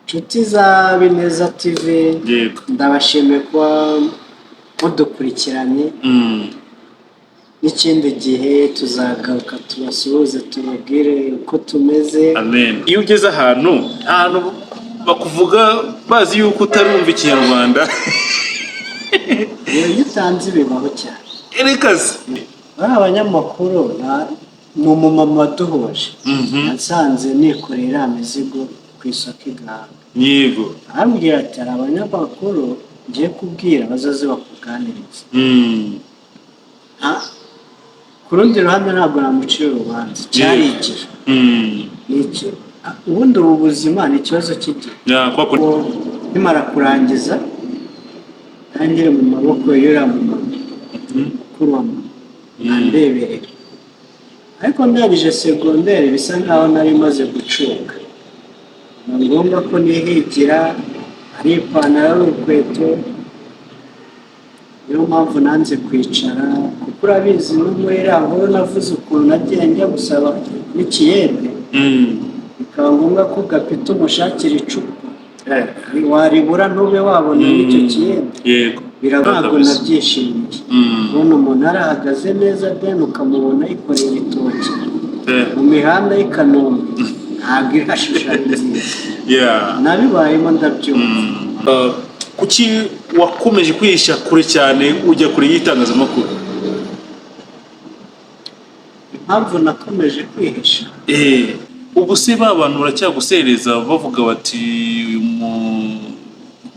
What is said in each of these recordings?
Nshuti za Bineza TV, ndabashimiye kuba mudukurikiranye. N'ikindi gihe tuzagaruka tubasuhuze, tubabwire uko tumeze. Amen. Iyo ugeze ahantu bakuvuga bazi yuko utarumva Ikinyarwanda. Iyo utanze bibaho cyane. Reka se. Bari abanyamakuru, ni umumama waduhuje, yasanze nikoreye iriya mizigo ku isoko i Gahanga. Arambwira ati: "Hari abanyamakuru ngiye kubwira bazaze bakuganiriza." Ku rundi ruhande ntabwo namucira urubanza, cyari igihe. Ni iki? Ubundi ubu buzima ni ikibazo cy'igihe. Ya, kwa kundi. Nkimara kurangiza ntangire mu maboko y'uriya mumama, mukuru wa mama andeberera, ariko ndangije segonderi bisa nkaho nari maze gucuka, ni ngombwa ko nihigira, ari ipantaro, ari urukweto. Niyo mpamvu nanze kwicara, kuko urabizi no muri iriya nkuru navuze ukuntu nagiye njya gusaba n'ikiyede, bikaba ngombwa ko gapita umushakira icupa, waribura ntube wabona n'icyo kiyede. Ntabwo nabyishimiye kubona umuntu arahagaze neza, then ukamubona yikoreye ibitoki mu mihanda y'i Kanombe. Ntabwo iriya shusho ari nziza. Nabibayemo, ndabyumva. Kuki wakomeje kwihisha kure cyane, ujya kure y'itangazamakuru? Impamvu nakomeje kwihisha? Ubu se ba bantu baracyagusereza bavuga bati: "Uyu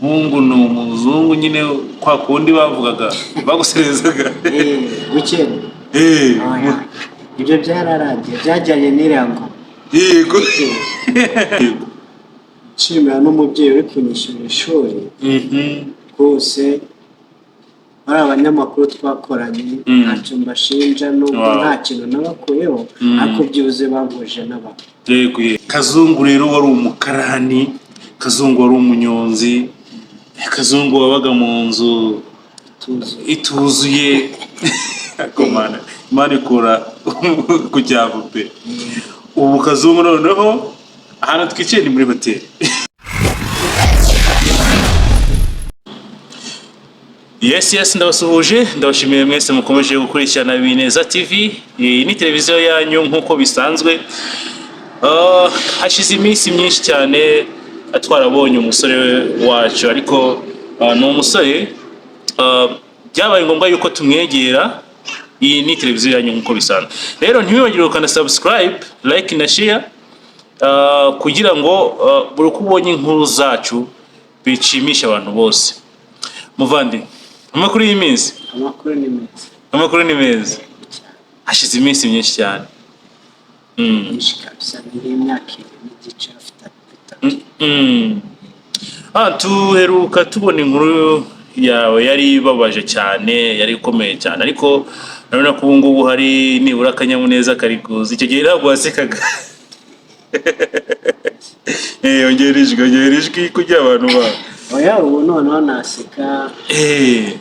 muhungu ni umuzungu nyine," kwa kundi bavugaga, baguserezaga? Gukena? Oya, ibyo byararangiye, byajyanye n'iriya ngoma. Nshimira n'umubyeyi uri kunyishyura ishuri rwose. Bari abanyamakuru twakoranye, ntacyo mbashinja nubwo nta kintu nabakuyeho, ariko byibuze bahuje n'abantu. Yego. Kazungu rero wari umukarani, Kazungu wari umunyonzi, Kazungu wabaga mu nzu tuzi ituzuye. Ariko Mana, Imana ikura ku cyavu pe. Ubu Kazungu noneho ahantu twicaye ni muri hoteli. Yes, ndabasuhuje, ndabashimiye mwese mukomeje gukurikirana Bineza TV. Iyi ni televiziyo yanyu nk'uko bisanzwe. Hashize iminsi myinshi cyane twarabonye umusore wacu, ariko ni umusore byabaye ngombwa yuko tumwegera. Iyi ni televiziyo yanyu nk'uko bisanzwe. Rero ntiwibagirwe gukanda subscribe, like na share, kugira ngo buri uko ubonye inkuru zacu bishimishe abantu bose. Muvandi, amakuru y'iminsi? Amakuru ni meza. Amakuru ni meza. Cyane. Hashize iminsi myinshi cyane. Myinshi kabisa, ni nk'imyaka 2 n'igice, afite 3. Tuheruka tubona inkuru yawe yari ibabaje cyane, yari ikomeye cyane, ariko urabona ko ubu ngubu hari nibura akanyamuneza kari kuza. Icyo gihe ntabwo wasekaga. Ongera ijwi, ongera ijwi kugira abantu ba Oya, ubu noneho naseka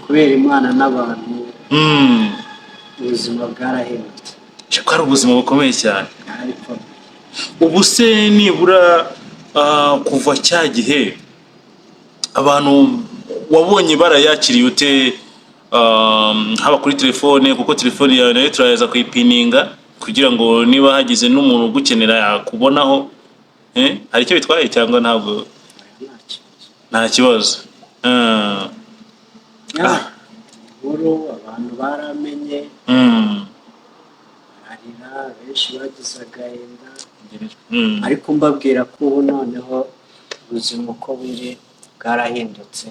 kubera Imana n'abantu. Ubuzima bwarahindutse. Ko ari ubuzima bukomeye cyane. Bwarikomeye. Ubu se nibura kuva cya gihe abantu wabonye barayakiriye ute, haba kuri telefone, kuko telefone yawe nayo turaza kuyipininga kugira ngo niba hagize n'umuntu ugukenera yakubonaho, eh? Hari icyo bitwaye cyangwa ntabwo? Oya, nta kibazo. Nta kibazo. Ya, inkuru abantu baramenye, bararira, benshi bagize agahinda, ariko mbabwira ko ubu noneho ubuzima uko buri bwarahindutse.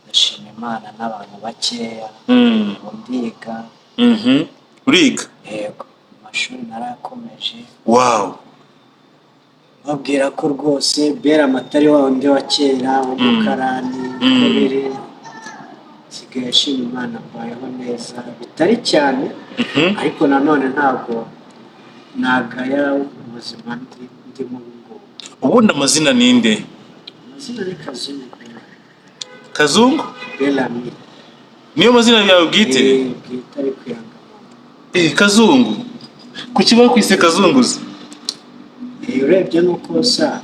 Ndashima Imana n'abantu bakeya. Ubu ndiga. Uriga? Yego, mu mashuri narayakomeje. Babwira ko rwose Bera amatari wa wundi wa kera w'umukarani. Uko biri, nsigaye nshima Imana, mbayeho neza bitari cyane, ariko nanone ntabwo nagaya ubuzima ndimo ubu ngubu. Ubundi amazina ninde? Amazina ni Kazungu Bella. Kazungu? Bellamy. Niyo mazina yawe bwite? Eh, bwite, ari kwirangamuntu. Kazungu, kuki bakwise Kazunguzi? Urebye nuko sa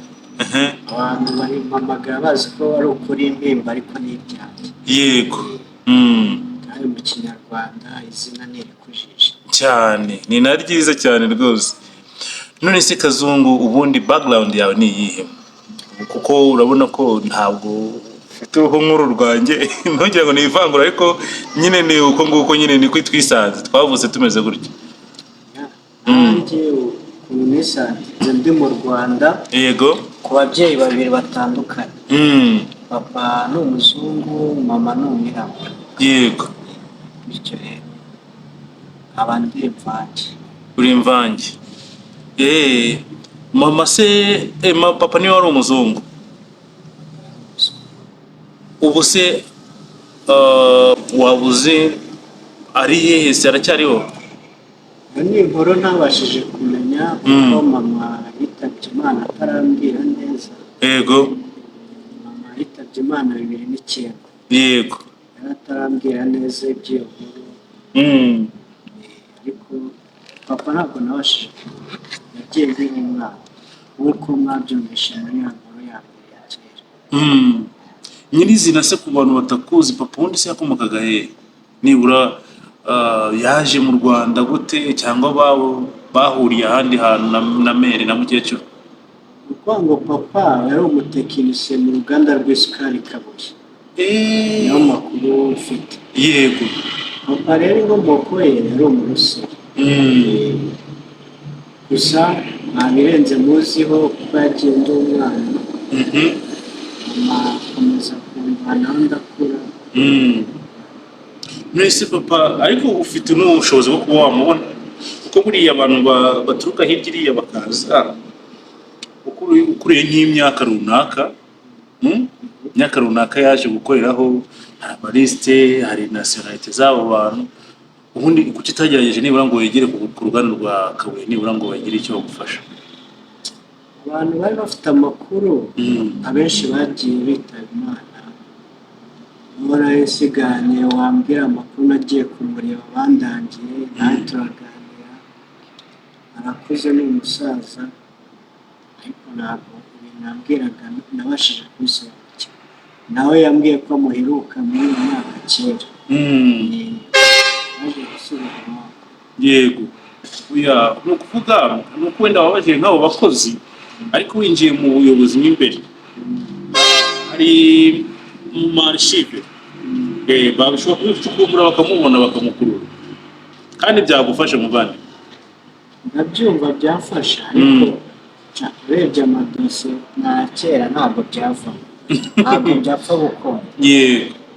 Abantu barimpamagara bazi ko ari ukuri impimba, ariko ni ibyanjye. Yego. Kandi mu Kinyarwanda izina ntirikujije. Cyane, ni na ryiza cyane rwose. None se Kazungu, ubundi background yawe ni iyihe? Kuko urabona ko ntabwo ufite uruhu nk'uru rwanjye. Ntugire ngo ni ivangura, ariko nyine ni uko nguko, nyine niko twisanze, twavutse tumeze gutya. Nanjye ukuntu nisanze ndi mu Rwanda ku babyeyi babiri batandukanye. Papa ni umuzungu, mama ni umwirabura. Bityo rero nkaba ndi imvange. Uri imvange. Mama se, papa niwe wari umuzungu? Ubu se waba uzi ari hehe se? Aracyariho? Iyo ni inkuru ntabashije kumenya, kuko mama yitabye Imana atarambwira neza. Mama yitabye Imana 2009. Yari atarambwira neza iby'iyo nkuru. Ariko papa ntabwo nabashije kumenya, yagiye nkiri umwana, nk'uko mwabyumvishe muri ya nkuru ya mbere ya kera. Nyirizina se, ku bantu batakuzi, papa ubundi se yakomokaga hehe? Nibura yaje mu Rwanda gute, cyangwa bahuriye ahandi hantu na mère na mukecuru? Ni ukuvuga ngo papa yari umutekinisiye mu ruganda rw'isukari Kabuye. Niyo makuru mfite. Papa rero inkomoko ye yari Umurusiya. Gusa nta birenze muziho, kuko yagiye ndi umwana. Mama akomeza kumvanaho ndakura. None se papa, ariko ufite n'ubushobozi bwo kuba wamubona? Kuko buriya abantu baturuka hirya iriya bakaza, ukuriye nk'imyaka runaka, Imyaka runaka yaje gukoreraho, hari amalisite, hari nationalité z'abo bantu. Ubundi kuki utagerageje nibura ngo wegere ku ruganda rwa Kabuye, nibura ngo bagire icyo bagufasha? Abantu bari bafite amakuru, abenshi bagiye bitaba Imana. Uwo nsigaranye wambwira amakuru, nagiye kumureba bandangiye, nawe turaganira, arakuze, ni umusaza, ariko ntabwo ibintu yambwiraga nabashije kubisobanukirwa. Nawe yambwiye ko amuheruka muri uyu mwaka kera. Yaje gusubira iwabo. Yego. Oya, ni ukuvuga ni uko wenda wabajije nk'abo bakozi, ariko winjiye mu buyobozi mo imbere, hari mu ma archives, bashobora kubicukumbura bakamubona, bakamukurura, kandi byagufasha, muvandi. Ndabyumva, byafasha, ariko urebye amadosiye na kera ntabwo byavamo, ntabwo byapfa gukunda.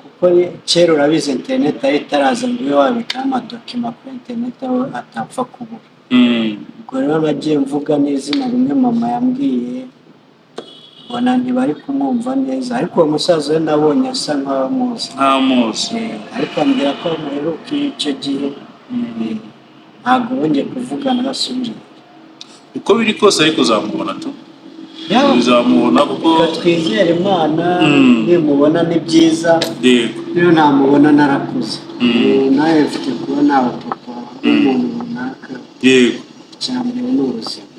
Kuko kera urabizi, interineti yari itaraza ngo ube wabikaho amadocuments kuri interineti aho atapfa kubura. Ubwo rero nagiye mvuga n'izina rimwe mama yambwiye, mbona ntibari kumwumva neza, ariko uwo musaza we nabonye asa nkaho amuzi. Ntamuzi. Ariko ambwira ko muheruka icyo gihe. Ntabwo bongeye kuvugana basubiriye. Uko biri kose ariko uzamubona tu. Uzamubona kuko Reka twizere Imana. Nimubona ni byiza. Niyo ntamubona narakuze. Nawe mfite kuba naba papa w'umuntu runaka. Icya mbere ni ubuzima.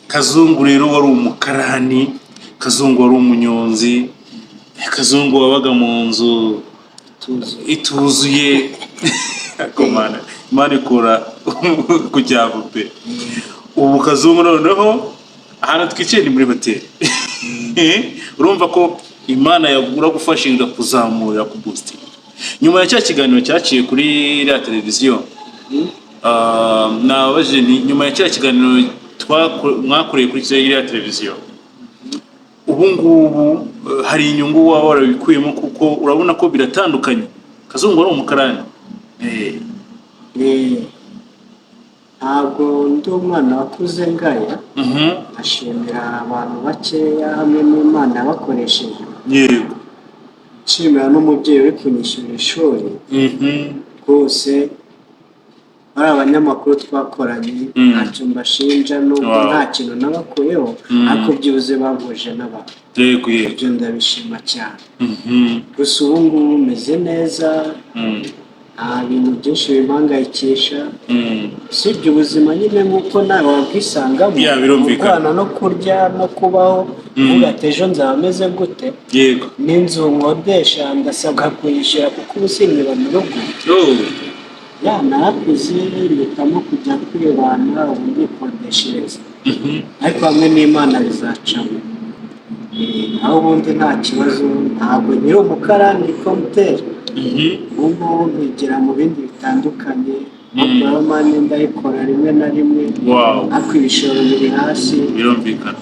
Kazungu rero wari umukarani, Kazungu wari umunyonzi, Kazungu wabaga mu nzu tuzi ituzuye. Ariko Mana, Imana ikura ku cyavu pe. Ubu Kazungu noneho ahantu twicaye ni muri hoteli. Urumva ko Imana yagura gufasha, kuzamura, kuboostinga. Nyuma ya cya kiganiro cyaciye kuri iriya televiziyo, nababajije nti nyuma ya cya kiganiro mwakoreye kuri iriya televiziyo, ubu ngubu hari inyungu waba warabikuyemo? Kuko urabona ko biratandukanye, Kazungu wari umukarani. Ntabwo ndi umwana wakuze ngaya. Ashimira abantu bakeya hamwe n'Imana yabakoresheje. Nshimira n'umubyeyi uri kunyishyurira ishuri. Rwose bari abanyamakuru twakoranye, ntacyo mbashinja nubwo nta kintu nabakuyeho, ariko byibuze bahuje n'abantu. yego yego Ibyo ndabishima cyane. Gusa ubu ngubu meze neza. Nta bintu byinshi bimpangayikisha, usibye ubuzima nyine nk'uko nawe wabwisangamo. Yeah, birumvikana. Kurwana no kurya no kubaho, uvuga ati: "Ejo nzaba meze gute?" N'inzu nkodesha ndasabwa kuyishyura, kuko ubu sinkiba mu rugo. Oh. Yeah, narakuze, mpitamo kujya kwibana, ubu ndikodeshereza, ariko hamwe n'Imana bizacamo. Naho ubundi nta kibazo, ntabwo nkiri umukarani komuteri. Ubu ngubu nkigira mu bindi bitandukanye. Mobile money ndayikora rimwe na rimwe, ariko ibishoro biri hasi. Birumvikana.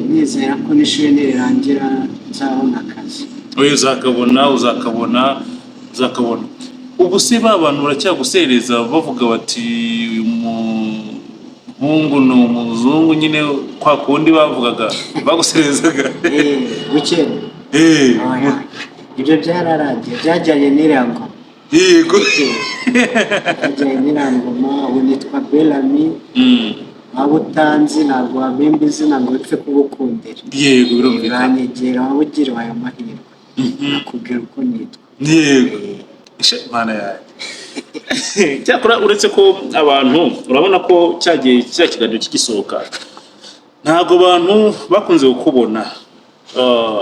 Nizera ko n'ishuri nirirangira nzabona akazi. Oya, uzakabona, uzakabona, uzakabona. Ubu se ba bantu baracyagusereza bavuga bati: "Uyu muhungu ni umuzungu nyine," kwa kundi bavugaga, baguserezaga? Buke. Oya, ibyo byararangiye, byajyanye n'iriya ngoma. Byajyanye n'iriya ngoma. Ubu nitwa Belami. Waba utanzi ntabwo wabimba izina ngo bipfe kugukundira. Yego, birumvikana. Uranyegera, waba ugiriwe ayo mahirwe, nakubwira uko nitwa. Yego. Ishe Mana yanjye! Cyakora uretse ko abantu, urabona ko cyagiye cya kiganiro kigisohoka, ntabwo abantu bakunze kukubona.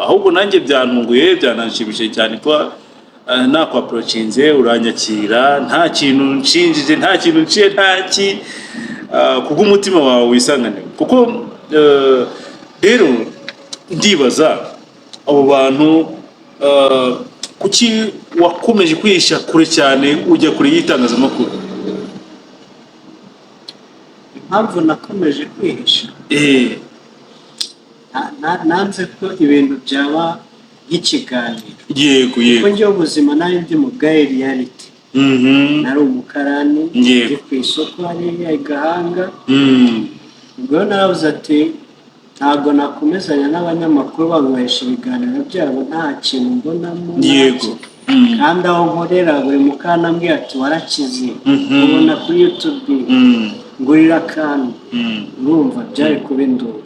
Ahubwo nanjye byantunguye, byananshimishije cyane kuba nakwapproachinze uranyakira, nta kintu nshinjije, nta kintu nciye, nta ki, kubw'umutima wawe wisanganiwe. Kuko rero ndibaza abo bantu, kuki wakomeje kwihisha kure cyane, ujya kure y'itangazamakuru? Impamvu nakomeje kwihisha, nanze ko ibintu byaba nk'ikiganiro, kuko njyewe ubuzima nari ndi mu bwa reality. Nari umukarani, ndi ku isoko hariya i Gahanga. Ubwo rero narabuze ati: "Ntabwo nakomezanya n'abanyamakuru bankoresha ibiganiro byabo nta kintu mbonamo, nta kintu." Kandi aho nkorera buri mukana ambwira ati: "Warakize, ubona kuri YouTube, ngurira akantu." Urumva byari kuba induru.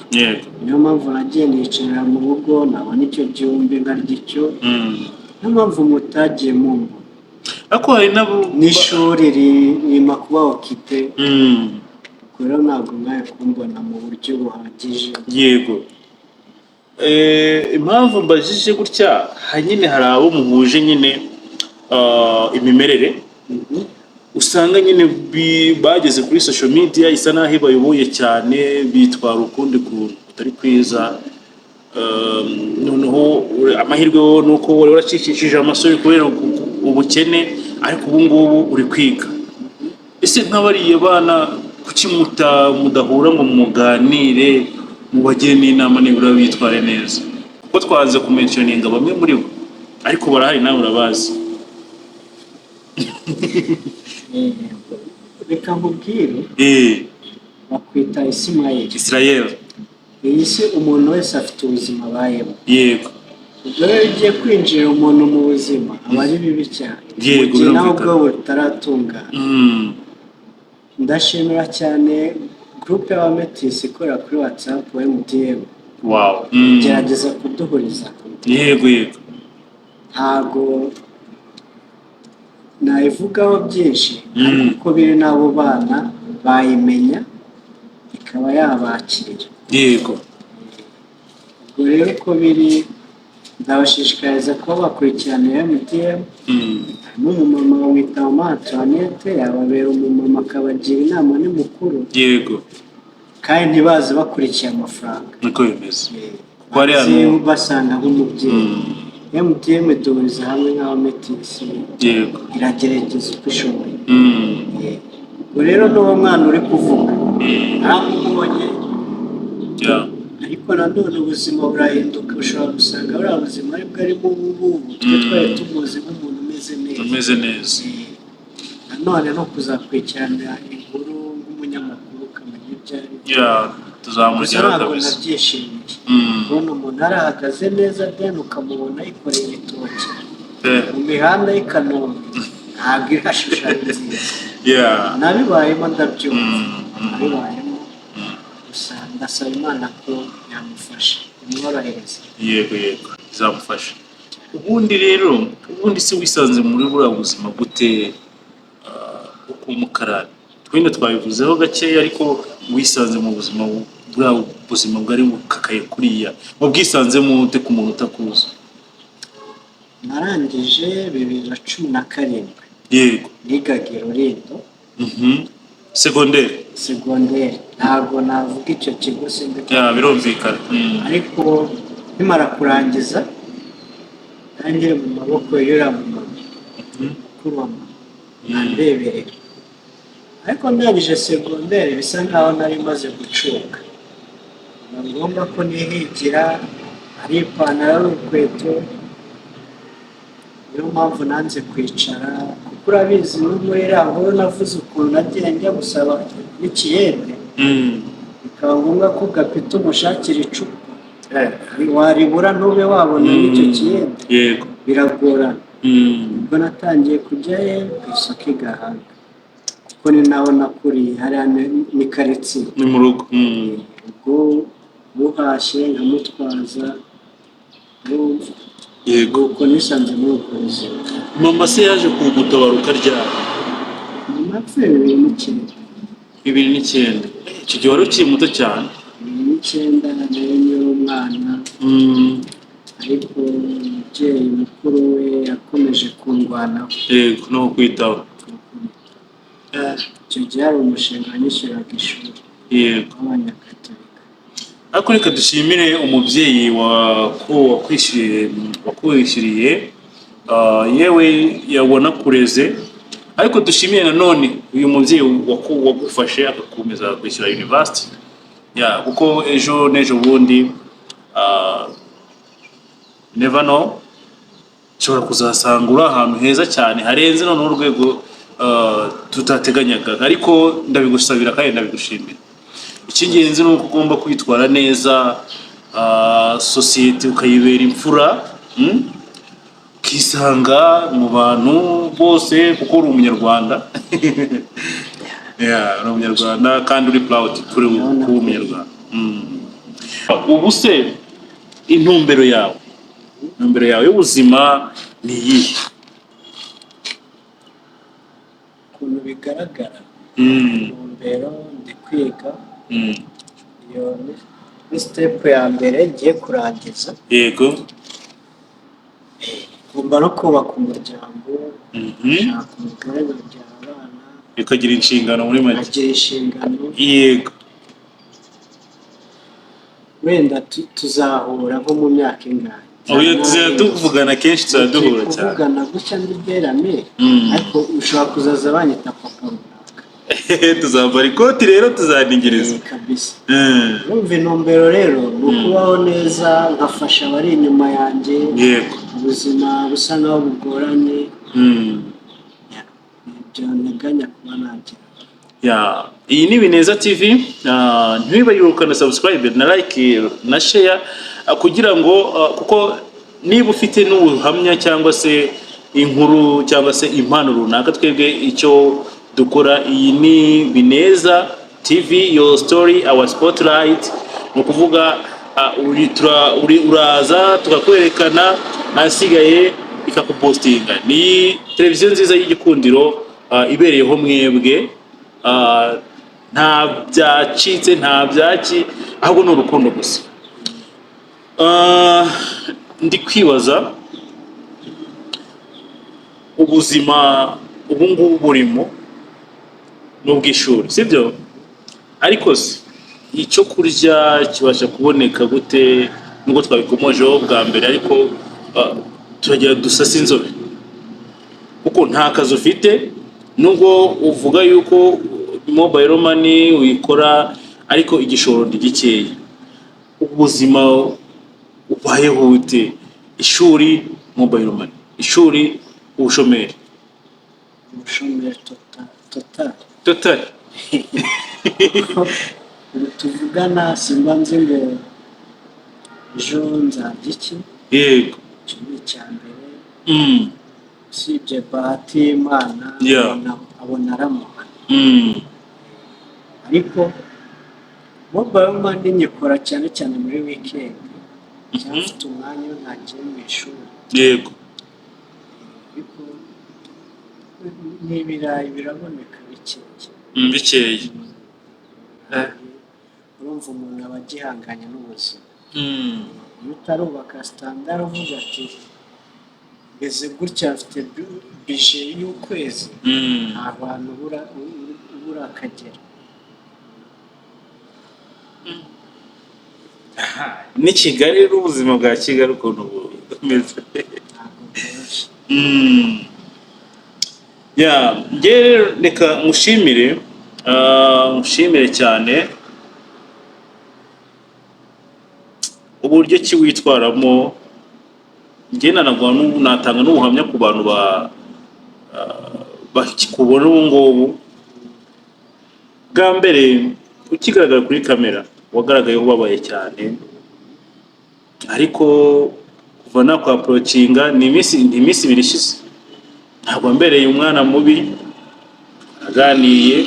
Niyo mpamvu nagiye niyicarira mu rugo, nabona icyo gihumbi nkarya icyo. Niyo mpamvu mutagiye mumbona. Ariko hari n'abo N'ishuri ririma kuba occupé. Ubwo rero ntabwo mwari kumbona mu buryo buhagije. Yego. Impamvu mbajije gutya, nyine hari abo muhuje nyine imimerere, usanga nyine bageze kuri social media isa naho ibayoboye cyane, bitwara ukundi kuntu kutari kwiza. Noneho amahirwe wowe ni uko wari waracikishije amasore kubera ubukene, ariko ubu ngubu uri kwiga. Ese nk'abariya bana, kuki mudahura ngo muganire, mubagire n'inama, nibura bitware neza? Kuko twanze kumentioninga bamwe muri bo, ariko barahari, nawe urabazi. Reka nkubwire, bakwita Isimayeli. Israel. Iyi si umuntu wese afite ubuzima abayemo. Ubwo rero iyo ugiye kwinjira umuntu mu buzima aba ari bibi cyane, mu gihe nawe ubwawe butaratungana. Ndashimira cyane groupe y'abametisi ikorera kuri WhatsApp, MDM, gerageza kuduhuriza hamwe. yego yego Ntago nayivugaho byinshi, ariko uko biri n'abo bana bayimenya ikaba yabakira. Ubwo rero uko biri, ndabashishikariza kuba bakurikirana MTM. Harimo umumama bamwita Mama Antoinette, yababera umumama akabagira inama, ni mukuru. Kandi ntibaze bakurikiye amafaranga. Niko bimeze. Kuko hari Baze basanga nk'umubyeyi. MTM duhuriza hamwe nk'abametisi, iragerageza uko ishoboye. Ubwo rero n'uwo mwana uri kuvuga ntaramubonye, ariko nanone ubuzima burahinduka, ushobora gusanga buriya buzima aribwo arimo ubu ngubu, twe twari tumuzi nk'umuntu umeze neza. Umeze neza. Nanone no kuzakurikirana inkuru nk'umunyamakuru ukamenya ibyo ari byo. Yeah, Gusa tuzamugeraho ntabwo kabisa. nabyishimiye kubona umuntu arahagaze neza, then ukamubona yikoreye ibitoki mu mihanda y'i Kanombe. Ntabwo irashusho ari nziza. Nabibayemo, ndabyumva. Nabibayemo, gusa ndasaba Imana ko yamufasha, imworohereza. Yego, izamufasha. Ubundi rero, ubundi se wisanze muri buriya buzima gute, bwo kuba umukarani? Twenda twabivuzeho gakeya, ariko wisanze mu buzima, buriya buzima bwari bukakaye kuriya, wabwisanzemo ute ku muntu utakuzi? Narangije 2017. Nigaga i Rulindo. Segonderi. Segonderi. Ntabwo navuga icyo kigo, simbi. Ya, birumvikana. Ariko nkimara kurangiza, nanjye mu maboko y'uriya mumama, mukuru wa mama, andeberera. Ariko ndangije segonderi, bisa nkaho nari maze gucuka, biba ngombwa ko nihigira, ari ipantaro, ari urukweto. Niyo mpamvu nanze kwicara, kuko urabizi no muri iriya nkuru navuze ukuntu nagiye njya gusaba n'ikiyede, bikaba ngombwa ko gapita umushakira icupa, waribura ntube wabona n'icyo kiyede. Biragorana. Ubwo natangiye kujyayo ku isoko i Gahanga, kuko ni naho nakuriye, hariya ni karitsiye. Ni mu rugo. Ubwo buhashye nkamutwaza. Ubwo nisanze muri ubwo buzima. Mama se yaje kugutabaruka ryari? Mama yapfuye 2009. 2009. Icyo gihe wari ukiri muto cyane. 2009 nari nkiri umwana, ariko umubyeyi mukuru we yakomeje kundwanaho. Yego, no kwitaho. Icyo gihe hari umushinga wanyishyuraga ishuri w'Abanyakatolika. Ariko reka dushimire umubyeyi wakwishyuriye, yewe yabona kureze. Ariko dushimire nanone uyu mubyeyi wagufashe agakomeza kwishyura university ya, kuko ejo n'ejo bundi, never know, ushobora kuzasanga uri ahantu heza cyane harenze noneho urwego tutateganyaga. Ariko ndabigusabira kandi ndabigushimira. Icy'ingenzi ni uko ugomba kwitwara neza, sosiyete ukayibera imfura, Ukisanga mu bantu bose, kuko uri Umunyarwanda. Yeah, uri Umunyarwanda kandi uri proud kuri kuba Umunyarwanda. Ubu se intumbero yawe y'ubuzima ni iyihe? Ukuntu bigaragara, intumbero, ndi kwiga. Iyo ni step ya mbere ngiye kurangiza. Ngomba no kubaka umuryango, gushaka umugore, nkabyara abana. Ukagira inshingano muri make. Nkagira inshingano. Wenda tuzahura nko mu myaka ingahe? Oya, tuzajya tuvugana kenshi, tuzajya duhura cyane. Kuvugana gutya ndi Berame, ariko ushobora kuzaza banyita papa runaka. Tuzambara ikoti rero, tuzanigiriza. Eh, kabisa. Urumva, intumbero rero ni ukubaho neza, nkafasha abari inyuma yanjye, ubuzima busa nkaho bugoranye. Ibyo nteganya kuba nagira. Ya, iyi ni Bineza TV. Ntiwibagirwe gukanda subscribe na like na share, kugira ngo, kuko niba ufite n'ubuhamya cyangwa se inkuru cyangwa se impano runaka, twebwe icyo dukora, iyi ni Bineza TV, your story, our spotlight. Ni ukuvuga, uraza tukakwerekana, ahasigaye ikakupostinga. Ni televiziyo nziza y'igikundiro, ibereyeho mwebwe. Nta byacitse, nta byaki, ahubwo ni urukundo gusa. Ndi kwibaza ubuzima ubu ngubu burimo ni ubw'ishuri, sibyo? Ariko se icyo kurya kibasha kuboneka gute? Nubwo twabikomojeho bwa mbere, ariko turagira dusase inzobe, kuko nta kazi ufite, nubwo uvuga yuko mobile money uyikora, ariko igishoro ni gikeya. Ubuzima ubayeho ute? Ishuri, mobile money, ishuri, ubushomeri. Ubushomeri total. Total. Ubu tuvugana simba nzi ngo ejo nzarya iki. Icyo ni icya mbere. Usibye bahati y'Imana, abona aramuka. Ariko mobile money nyikora cyane cyane muri weekend. Cyangwa mfite umwanya iyo ntagiye mu ishuri. Ariko n'ibirayi biraboneka bikeya. Bikeya. Urumva umuntu aba agihanganye n'ubuzima. Iyo utarubaka standard uvuga ati meze gutya, mfite budget y'ukwezi, nta bantu ubura ubura akagera. Ni Kigali n'ubuzima bwa Kigali ukuntu bumeze. Ntabwo bworoshye. Ya, njye rero reka ngushimire, ngushimire cyane uburyo ki witwaramo. Njye nanaguha natanga n'ubuhamya ku bantu bakikubona ubu ngubu. Bwa mbere ukigaragara kuri kamera wagaragaye ubabaye cyane, ariko kuva nakwapproachinga ni iminsi 2 ishize, ntabwo wambereye umwana mubi. Aganiye,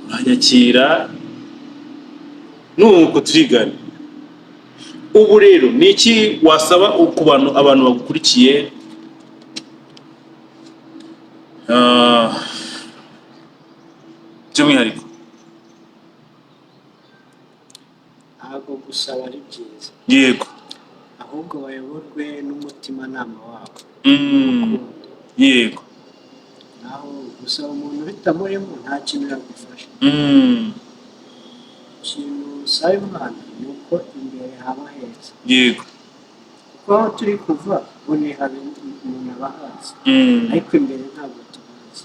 uranyakira, nuko turigana. Ubu rero ni iki wasaba ku bantu, abantu bagukurikiye? By'umwihariko Ntabwo gusaba ari byiza, ahubwo bayoborwe n'umutimanama wabo. Urukundo. Naho gusaba umuntu bitamurimo, nta kintu yagufasha. Ikintu usaba Imana ni uko imbere haba heza, kuko aho turi kuva ubu ni habi, umuntu aba ahazi, ariko imbere ntabwo tuhazi.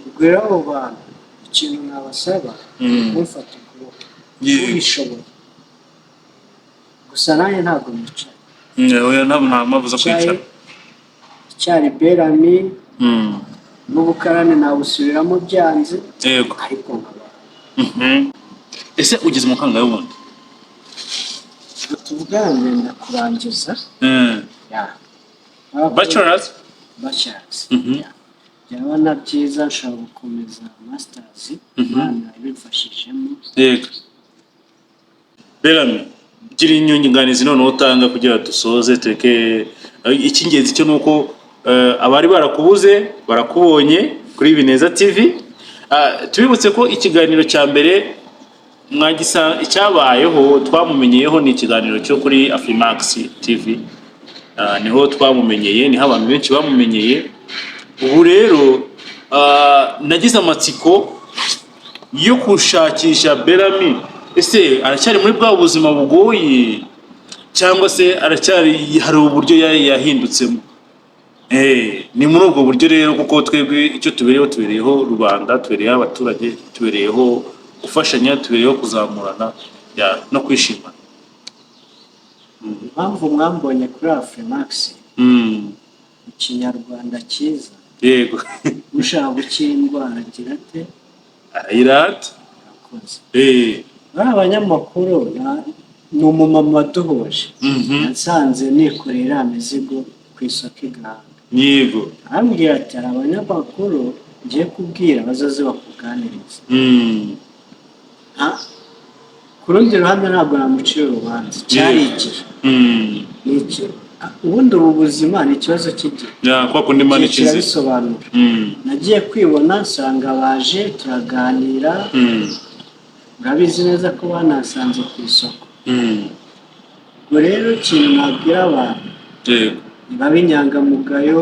Ubwo rero abo bantu ikintu nabasaba, kumfata ukuboko, ubishoboye. Gusa nanjye ntabwo nicaye. Oya, nta mpamvu zo kwicara. Icyari Berami n'ubukarani nabusubiramo byanze, ariko nkaba Ese ugeze mu kangahe ubundi? Tuvugana ngenda kurangiza. Ya. Bachelors? Bachelors. Ya. Byaba na byiza nshobora gukomeza masters, Imana ibimfashijemo. Yego. Berami, gira inyunganizi noneho utanga kugira ngo dusoze, tureke. Icy'ingenzi cyo ni uko abari barakubuze barakubonye kuri Bineza TV. Tubibutse ko ikiganiro cya mbere mwagisa icyabayeho twamumenyeyeho ni ikiganiro cyo kuri Afrimax TV. Niho twamumenyeye, niho abantu benshi bamumenyeye. Ubu rero nagize amatsiko yo gushakisha Berami. Ese aracyari muri bwa buzima bugoye, cyangwa se aracyari, hari uburyo yahindutsemo? Ni muri ubwo buryo rero, kuko twebwe icyo tubereyeho, tubereyeho rubanda, tubereyeho abaturage, tubereyeho gufashanya, tubereyeho kuzamurana, ya, no kwishimana. Impamvu mwambonye kuri Afrimax, mu Kinyarwanda cyiza, ushaka gukira indwara agira ate? Arayirata. Arakoze. Bari abanyamakuru, ni umumama waduhuje. Yasanze nikoreye iriya mizigo ku isoko i Gahanga. Arambwira ati hari abanyamakuru ngiye kubwira bazaze bakuganiriza. Ku rundi ruhande ntabwo namucira urubanza, cyari igihe. Ni ubundi ubu buzima ni ikibazo cy'igihe. Ya, kwa kundi Imana Igihe ikize. kirabisobanura. Nagiye kwibona nsanga baje turaganira. Urabizi neza ko banasanze ku isoko. Ubwo rero ikintu nabwira abantu, nibabe inyangamugayo,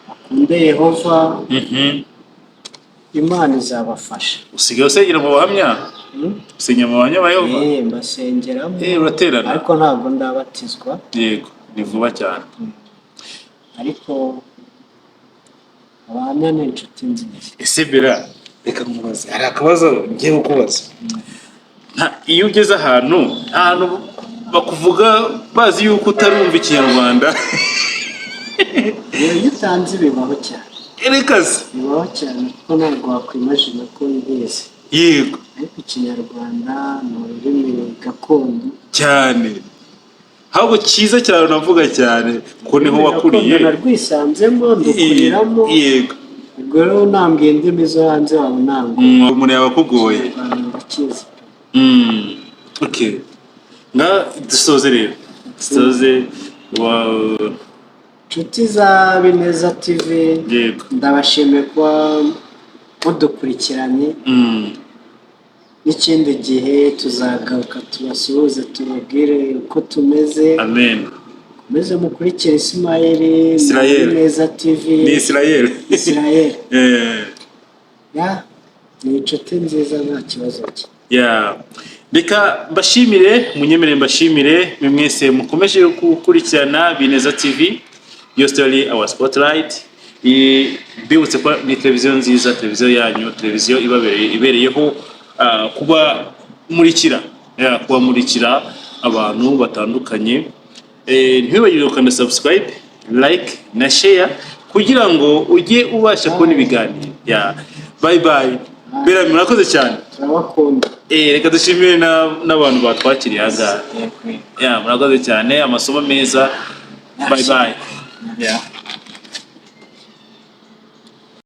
bakunde Yehova, Imana izabafasha. Usigaye usengera mu bahamya? Hmm? Usengera mu bahamya ba Yehova? Mbasengeramo. Uraterana. Ariko ntabwo ndabatizwa. Yego, ni vuba cyane. Ariko abahamya ni inshuti nziza. Ese Bera, reka nkubaze, hari akabazo ngiye kukubaza. Iyo ugeze ahantu bakuvuga bazi yuko utarumva Ikinyarwanda? Iyo utanze bibaho cyane. Reka se. Bibaho cyane, kuko ntabwo wakwimagina ko nkizi. Ariko Ikinyarwanda ni ururimi gakondo. Cyane, ahubwo cyiza cyane, unavuga cyane ko niho wakuriye. Gakondo narwisanzemo, ndukuriramo. Ubwo rero nambwiye indimi zo hanze waba unangoye. Umuntu yaba akugoye. Ikinyarwanda ndakizi. Okay. Nga dusoze rero, dusoze wa. Inshuti za Bineza TV, ndabashimiye kuba mudukurikiranye. N'ikindi gihe tuzagaruka tubasuhuze, tubabwire uko tumeze. Amen. Mukomeze mukurikire Ismael. Israel. Bineza TV. Ni Israel. Israel. Eh. Ya, ni inshuti nziza, nta kibazo cye. Yeah. Reka mbashimire, munyemere mbashimire mwe mwese mukomeje gukurikirana Bineza TV, your story, our spotlight. Mbibutse ko ni televiziyo nziza, televiziyo yanyu, televiziyo ibabereye, ibereyeho kuba murikira, yeah, kubamurikira abantu batandukanye. Ntiwibagirwe gukanda subscribe, like na share kugira ngo ujye ubasha kubona ibiganiro. Yeah. Bye bye. Bera, murakoze cyane. Turabakunda. Reka dushimire n'abantu batwakiriye aha ngaha. Yeah, murakoze cyane, amasomo meza. Bye bye. Yeah.